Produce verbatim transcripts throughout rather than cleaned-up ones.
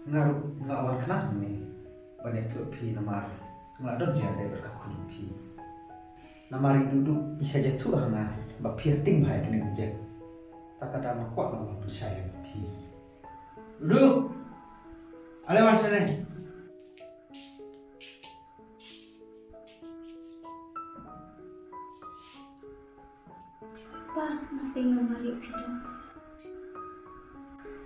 Nga ruh nga wan khnang hangne ban ïathuh phi namar nga la don jingïadei bad ka khun phi. Namar i Dudu i sa ïathuh ha nga ba phi ïating bha ïa kane ka jait. Ta ka daw nga kwah ban wan pynshai ïa phi. Dudu! Ale wan shane. Pa, nga teng namar ïa phi da.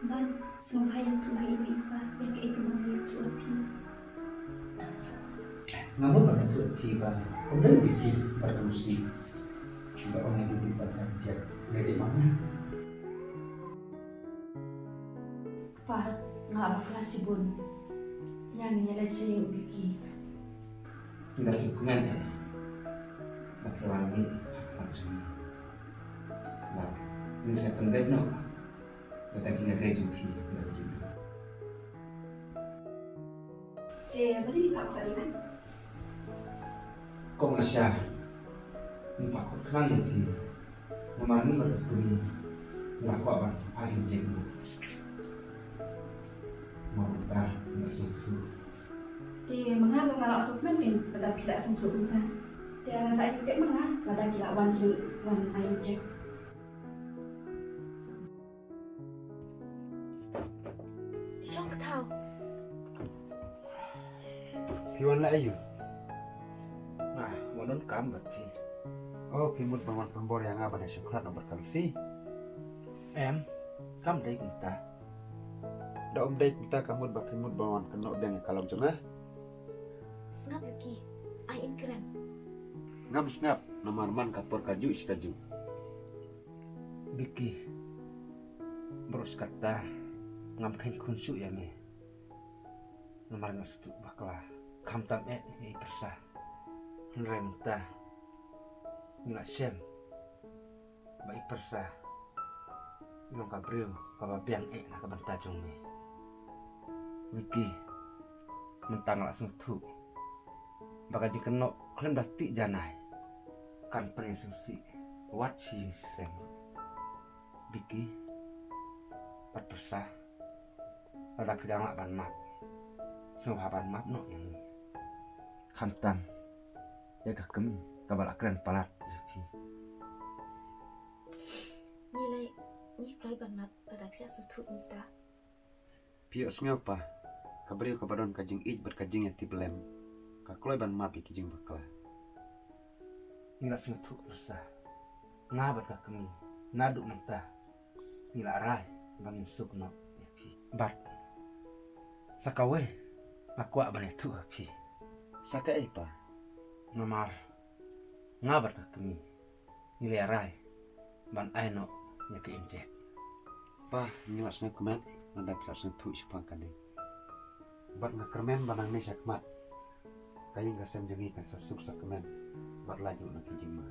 Bad sngewbha ïathuh ha i mei i pa ïa kaei kaba nga ïathuh ha phi. Nga mut ban ïathuh ha phi ba ym dei u Biki bad ka Lucy ba ong ïa u Dudu bad ka Jack. Dei dei ma nga. Pa, nga la bakla shibun ïa ngin ïaleit sha ïing u Biki. Ngi la sngewkmen eh ba phi wan mih ha khmat jong ngi. Bad ngi sa pynbeit noh ïa ka jingïadei jong phi bad u Dudu. Te balei phi phah khot ïa nga? Kong Asha, ngi phah khot khnang ïa phi. Namar ngi bad ka kmie ngi la kwah ban ai injek noh. Namar kata ngi la sngewthuh. Te ma nga ruh nga la sngewkmen kein lada phi la sngewthuh kumta. Te nga sa ïathuh ma nga lada ki la wan ki wan ai injek. Shong Kthaw. Phi wan la aïu? Nga wan donkam bad phi. Oh, phi mut ban wan pynbor ïa nga ban ïa shong khlad noh bad ka Lucy? Em, kam dei kumta. Da ym dei kumta ka mut ba phi mut ban wan kynnoh biang ïa ka lok jong nga? Sngap Biki, ai in kren. Ngam sngap namar man ka por kajuh shi kajuh. Biki, baroh shi katta ngam kheiñ khun shuh ïa me. Namar nga sngewthuh bakla khamtam eh ïa i pyrsa. Hynrei mynta ngi la shem ba i pyrsa i long ka briew kaba biang eh na ka bynta jong me. Biki, mynta nga la sngewthuh ba ka jingkynnoh khlem da tih janai kan pynïasngewsih wat shi ïing shi sem. Biki bad pyrsa, lada phi dang lah ban map, sngewbha ban map noh ïa ngi. Khamtam ïa ka kmie kaba la kren palat ïa phi. Ngi lei, ngi kloi ban map lada phi ïa sngewthuh mynta. Phi ïohsngew pa, ka briew kaba don ka jingïeit bad ka jingïatiplem ka kloi ban map ïa ki jingbakla. Ngi la sngewthuh pyrsa, nga bad ka kmie naduh mynta ngi la rai ba ngin suk noh ïa phi. Bad sa kawei nga kwah ban ïathuh ha phi. Sa kaei pa? Namar nga bad ka kmie ngi la rai ban ai noh ïa ka injek. Pa, ngi la sngewkmen lada phi la sngewthuh shaphang kane. Bad nga kyrmen ba nangne shakhmat ka ïing ka sem jong ngi kan sa suk sa kmen bad lait lut na ki jingma.